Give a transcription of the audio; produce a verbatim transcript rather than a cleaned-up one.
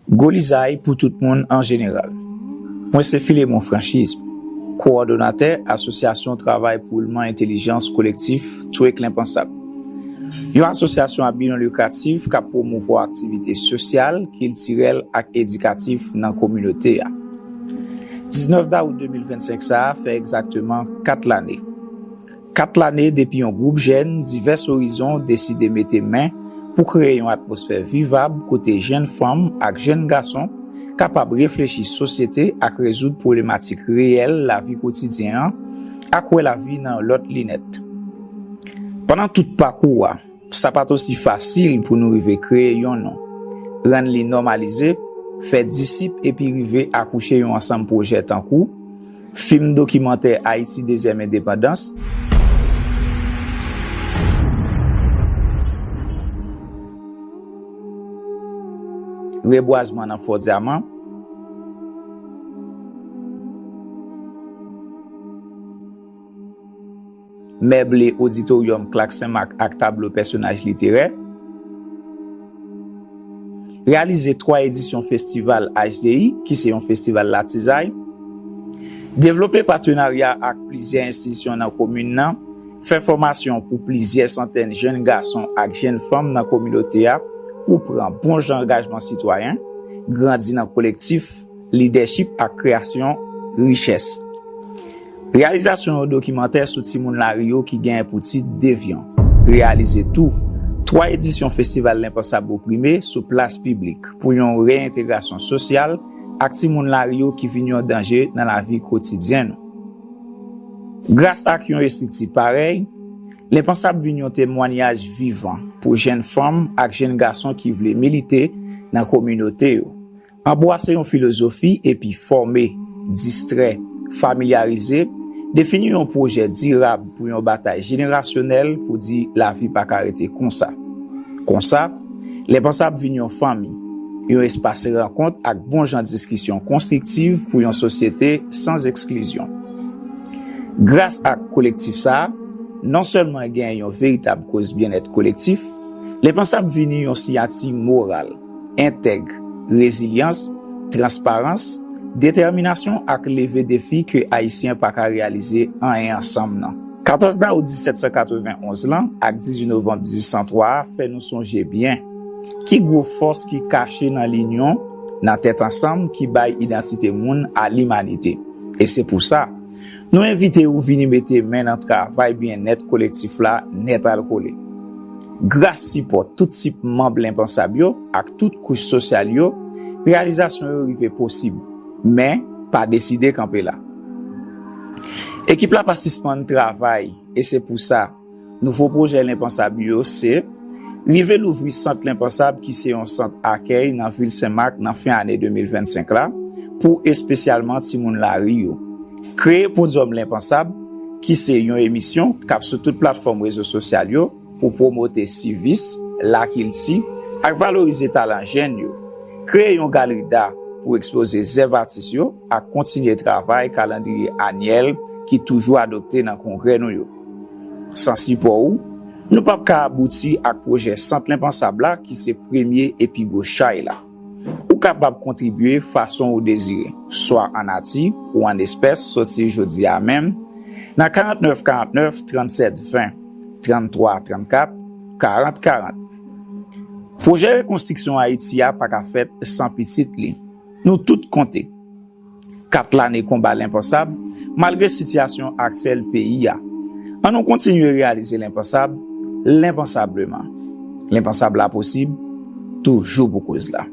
Golizay pou tout moun an jeneral. Mwen se Filemon Franchisme, kowòdonatè Asosyasyon Travay pou Woulman Entèlijans Kolektif Twek Lenpansab, yon asosyasyon a bi non likratif k ap pwomouvwa aktivite sosyal, kiltirèl ak edikatif nan kominote a. Diznèf dawout de mil vennsenk sa a fè egzakteman kat lane. Kat lane depi yon gwoup jèn divès orizon deside mete men pou kreye yon atmosfè vivab kote jèn fanm ak jèn gason kapab reflechi sosyete ak rezoud pwoblematik reyèl lavi kotidyen an ak wè lavi nan yon lòt linèt. Pandan tout pakou a, sa pa t osi fasil pou nou rive kreye yon non, rann li nòmalize, fè disip epi rive akouche yon ansanm pwojè tankou fim dokimantè Ayiti Dezyèm Endepandans, rebwazman nan Fò Dyaman, meble oditoryòm Klak Senmak ak tablo pèsonaj literè, reyalize twa edisyon festival H D I, ki se yon festival latizay, devlope patenarya ak plizyè enstitisyon nan komin nan, fè fòmasyon pou plizyè santèn jèn gason ak jèn fanm nan kominote a pou pran bon jan angajman sitwayen, grandi nan kolektif, lidèchip ak kreyasyon richès. Reyalizasyon yon dokimantè sou timoun lari yo ki genyen pou tit Devyan. Reyalize tou twa edisyon Festival Lenpansab Oprime sou plas piblik pou yon reyentegrasyon sosyal ak timoun lari yo ki vin yon danje nan lavi kotidyen nou. Gras ak yon estrikti parèy, Lenpansab vin yon temwanyaj vivan pou jèn fanm ak jèn gason ki vle milite nan kominote yo. Anbwase yon filozofi epi fòme, distrè, familyarize, defini yon pwojè dirab pou yon batay jenerasyonèl pou di lavi pa ka rete konsa. Konsa, Lenpansab vin yon fanmi, yon espas rankont ak bon jan diskisyon konstriktiv pou yon sosyete san eksklizyon. Gras ak kolektif sa a, non sèlman genyen yon veritab koz byennèt kolektif, Lenpansab vini yon siyati moral, entèg, rezilyans, transparans, detèminasyon ak leve defi ke Ayisyen pa ka reyalize anyen ansanm nan. Katòz dawout disèt san katrevenn onz lan ak dizuit novanm dizuit san twa a fè nou sonje byen ki gwo fòs ki kache nan linyon, nan tèt ansanm ki bay idantite moun a limanite. E se pou sa, nou envite ou vini mete men nan travay byennèt kolektif la nètalkole. Gras sipò tout tip manm Lenpansab yo ak tout kouch sosyal yo, reyalizasyon yo rive posib. Men, pa deside kanpe la. Ekip la pa sispann travay, e se pou sa, nouvo pwojè Lenpansab yo se rive louvri Sant Lenpansab, ki se yon sant akèy nan vil Senmak nan fen ane de mil vennsenk la, pou espesyalman timoun lari yo. Kreye Podyòm Lenpansab, ki se yon emisyon k ap sou tout platfòm rezo sosyal yo pou pwomote sivis, lakilti, ak valorize talan jèn yo. Kreye yon galri da pou ekspoze zèv atis yo ak kontinye travay kalandriye anyèl ki toujou adopte nan kongrè nou yo. San sipò ou, nou p ap ka abouti ak pwojè Sant Lenpansab la, ki se premye epi gwo chay la. Ou kapab kontribye fason ou dezire, swa an nati ou an espès, soti jodi a menm, nan karant nèf karant nèf, trannsèt ven, tranntwa trannkat, karant karant. Pwojè rekonstriksyon Ayiti a pa ka fèt san pitit li. Nou tout konte. Kat lane konba lenpansab, malgre sitiyasyon aktyèl peyi a. Ann nou kontinye reyalize lenpansab, lenpansableman. Lenpansab la posib, toujou pou koz la.